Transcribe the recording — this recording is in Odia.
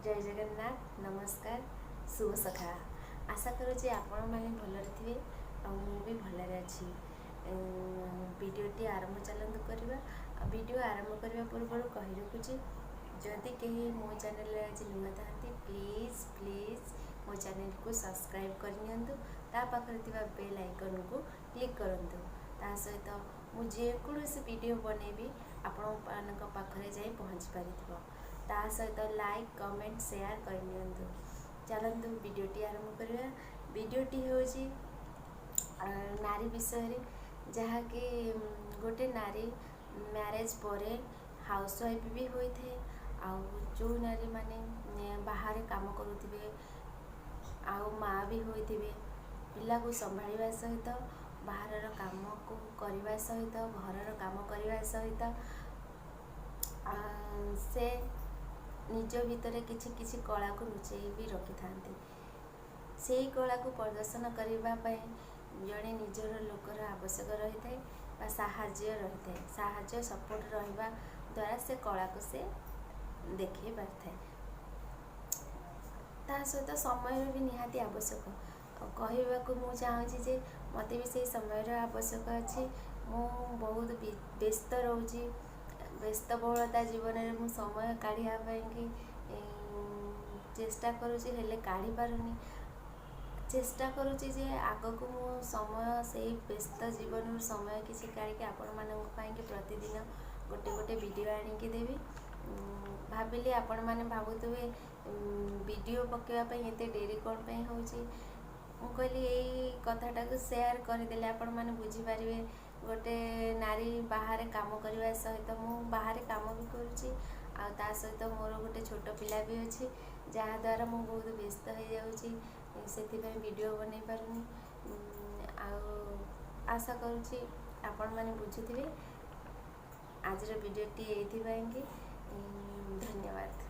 ଜୟ ଜଗନ୍ନାଥ, ନମସ୍କାର, ଶୁଭ ସକାଳ। ଆଶା କରୁଛି ଆପଣମାନେ ଭଲରେ ଥିବେ ଆଉ ମୁଁ ବି ଭଲରେ ଅଛି। ଭିଡ଼ିଓଟି ଆରମ୍ଭ ଚାଲନ୍ତୁ କରିବା। ଆଉ ଭିଡ଼ିଓ ଆରମ୍ଭ କରିବା ପୂର୍ବରୁ କହି ରଖୁଛି, ଯଦି କେହି ମୋ ଚ୍ୟାନେଲରେ ଆଜି ନୂଆ ଥାନ୍ତି, ପ୍ଲିଜ୍ ପ୍ଲିଜ୍ ମୋ ଚ୍ୟାନେଲକୁ ସବସ୍କ୍ରାଇବ୍ କରିନିଅନ୍ତୁ, ତା ପାଖରେ ଥିବା ବେଲ୍ ଆଇକନ୍କୁ କ୍ଲିକ୍ କରନ୍ତୁ। ତା ସହିତ ମୁଁ ଯେକୌଣସି ଭିଡ଼ିଓ ବନେଇବି, ଆପଣମାନଙ୍କ ପାଖରେ ଯାଇ ପହଞ୍ଚି ପାରିଥିବ। ତା ସହିତ ଲାଇକ୍, କମେଣ୍ଟ, ସେୟାର କରିନିଅନ୍ତୁ। ଚାଲନ୍ତୁ ଭିଡ଼ିଓଟି ଆରମ୍ଭ କରିବା। ଭିଡ଼ିଓଟି ହେଉଛି ନାରୀ ବିଷୟରେ, ଯାହାକି ଗୋଟେ ନାରୀ ମ୍ୟାରେଜ୍ ପରେ ହାଉସ୍ ୱାଇଫ୍ ବି ହୋଇଥାଏ। ଆଉ ଯେଉଁ ନାରୀମାନେ ବାହାରେ କାମ କରୁଥିବେ ଆଉ ମା' ବି ହୋଇଥିବେ, ପିଲାକୁ ସମ୍ଭାଳିବା ସହିତ, ବାହାରର କାମକୁ କରିବା ସହିତ, ଘରର କାମ କରିବା ସହିତ ସେ ନିଜ ଭିତରେ କିଛି କିଛି କଳାକୁ ଲୁଚେଇ ବି ରଖିଥାନ୍ତି। ସେଇ କଳାକୁ ପ୍ରଦର୍ଶନ କରିବା ପାଇଁ ଜଣେ ନିଜର ଲୋକର ଆବଶ୍ୟକ ରହିଥାଏ ବା ସାହାଯ୍ୟ ରହିଥାଏ। ସାହାଯ୍ୟ ସପୋର୍ଟ ରହିବା ଦ୍ୱାରା ସେ କଳାକୁ ସେ ଦେଖେଇ ପାରିଥାଏ। ତା ସହିତ ସମୟର ବି ନିହାତି ଆବଶ୍ୟକ। କହିବାକୁ ମୁଁ ଚାହୁଁଛି ଯେ ମୋତେ ବି ସେଇ ସମୟର ଆବଶ୍ୟକ ଅଛି। ମୁଁ ବହୁତ ବ୍ୟସ୍ତ ରହୁଛି। ବ୍ୟସ୍ତବହୁଳତା ଜୀବନରେ ମୁଁ ସମୟ କାଢ଼ିବା ପାଇଁକି ଚେଷ୍ଟା କରୁଛି, ହେଲେ କାଢ଼ି ପାରୁନି। ଚେଷ୍ଟା କରୁଛି ଯେ ଆଗକୁ ମୁଁ ସମୟ, ସେଇ ବ୍ୟସ୍ତ ଜୀବନରୁ ସମୟ କିଛି କାଢ଼ିକି ଆପଣମାନଙ୍କ ପାଇଁକି ପ୍ରତିଦିନ ଗୋଟେ ଗୋଟେ ଭିଡ଼ିଓ ଆଣିକି ଦେବି। ଭାବିଲି ଆପଣମାନେ ଭାବୁଥିବେ, ଭିଡ଼ିଓ ପକାଇବା ପାଇଁ ଏତେ ଡେରି କ'ଣ ପାଇଁ ହେଉଛି? ମୁଁ କହିଲି ଏଇ କଥାଟାକୁ ସେୟାର କରିଦେଲେ ଆପଣମାନେ ବୁଝିପାରିବେ। ଗୋଟେ ନାରୀ ବାହାରେ କାମ କରିବା ସହିତ, ମୁଁ ବାହାରେ କାମ ବି କରୁଛି ଆଉ ତା ସହିତ ମୋର ଗୋଟେ ଛୋଟ ପିଲା ବି ଅଛି, ଯାହାଦ୍ୱାରା ମୁଁ ବହୁତ ବ୍ୟସ୍ତ ହେଇଯାଉଛି। ସେଥିପାଇଁ ଭିଡ଼ିଓ ବନେଇ ପାରୁନି। ଆଉ ଆଶା କରୁଛି ଆପଣମାନେ ବୁଝୁଥିବେ। ଆଜିର ଭିଡ଼ିଓଟି ଏଇଥିପାଇଁକି। ଧନ୍ୟବାଦ।